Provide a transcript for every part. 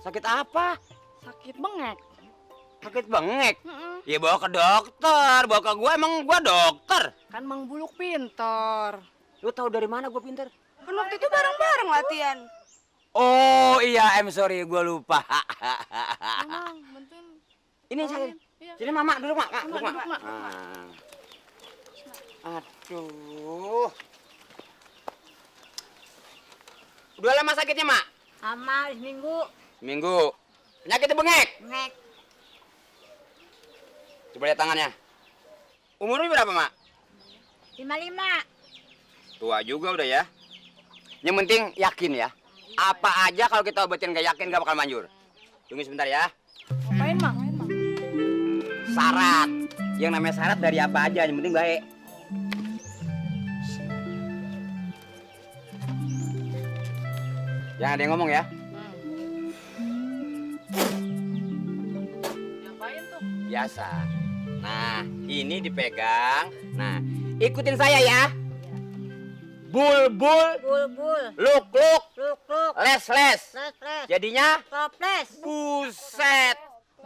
Sakit apa? Sakit bengek. Sakit bengek? Ya bawa ke dokter, bawa ke gua, emang gua dokter. Kan Mang Buluk pinter. Lu tahu dari mana gua pinter? Kan waktu itu bareng-bareng latihan. Oh iya, sorry, gua lupa. Mang, bantuin. Ini saya. Iya. Sini Mama dulu, Mak. Duduk, Mak. Mak. Aduh. Udah lama sakitnya, Mak? Sama seminggu. Minggu. Penyakitnya bengek. Bengek. Coba lihat tangannya. Umurnya berapa, Mak? 55. Tua juga udah ya. Yang penting yakin ya. Apa aja kalau kita obatin gak yakin gak bakal manjur. Tunggu sebentar ya. Ngapain, Mang? Syarat. Yang namanya syarat dari apa aja, yang penting baik. Jangan ada yang ngomong ya. Ngapain tuh? Biasa. Nah, ini dipegang. Nah, ikutin saya ya. Bul-bul, Bulbul. luk-luk, Luk-luk. les-les. Les-les. Jadinya Toples. buset.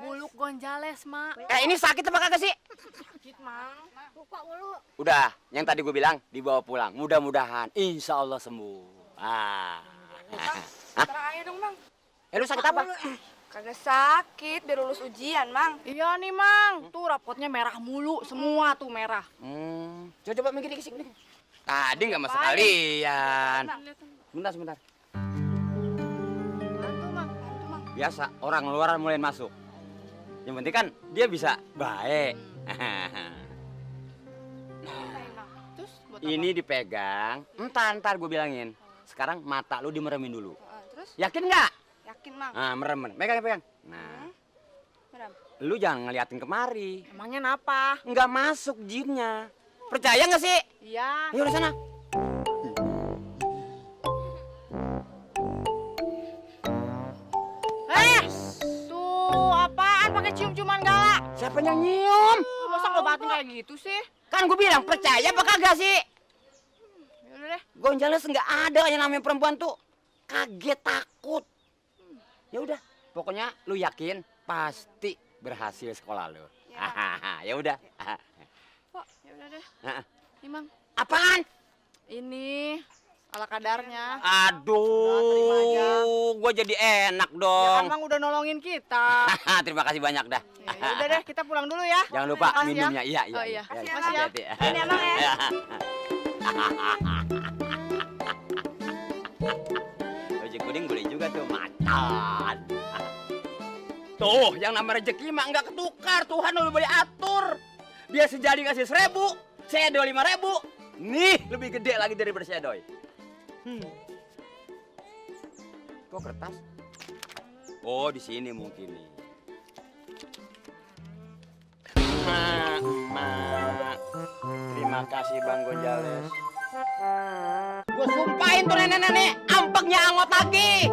Buluk Gonjales, Mak. Ini sakit apa kagak sih? Sakit, Mang. Lupa mulu. Udah, yang tadi gue bilang dibawa pulang. Mudah-mudahan, insya Allah sembuh. Sekarang ayo dong, Mang. Lu sakit apa? Kagak sakit, biar lulus ujian, Mang. Iya nih, Mang. Tuh rapotnya merah mulu. Semua tuh merah. Coba mikir dikit sih. Tadi nggak masuk kalian. Sebentar. Bantu, Mang. Bantu, Mang. Biasa, orang luar mulai masuk. Yang penting kan dia bisa baik. Terus buat apa? Ini dipegang. Ntar gue bilangin. Sekarang mata lu dimeremin dulu. Terus? Yakin nggak? Yakin, Mang. Nah, meremen. Pegang. Nah, Merem. lu jangan ngeliatin kemari. Emangnya apa? Nggak masuk jinnya. Percaya nggak sih? Iya. Ayo udah sana. Tuh apaan pakai cium-ciuman galak? Siapa yang nyium? Masa ngobatin kayak gitu sih? Kan gue bilang percaya apa kagak sih? Yaudah deh. Gonjales nggak ada yang namanya perempuan tuh kaget takut. Ya udah, pokoknya lu yakin pasti berhasil sekolah lu. Ya udah. Kok, yaudah deh. Heeh. Nih, Mang. Apaan? Ini ala kadarnya. Aduh, gua jadi enak Ya kan dong. Mang udah nolongin kita. Terima kasih banyak dah. Ya udah deh, kita pulang dulu ya. Jangan lupa Makasih ya. minumnya. Iya. Oh iya. Makasih ya, Makasih ya. Hati-hati. Ini ya, Mang ya. Ojek kuning boleh juga tuh macan. Tuh, yang nama rezeki mah nggak ketukar. Tuhan udah boleh atur. Biar sejadi kasih 1.000, sedoy 5.000. Nih, lebih gede lagi daripada sedoy. Kok kertas? Oh, di sini mungkin nih. Mak. Terima kasih Bang Gonjales. Gue sumpahin tuh nenek-nenek, ampeknya angot lagi.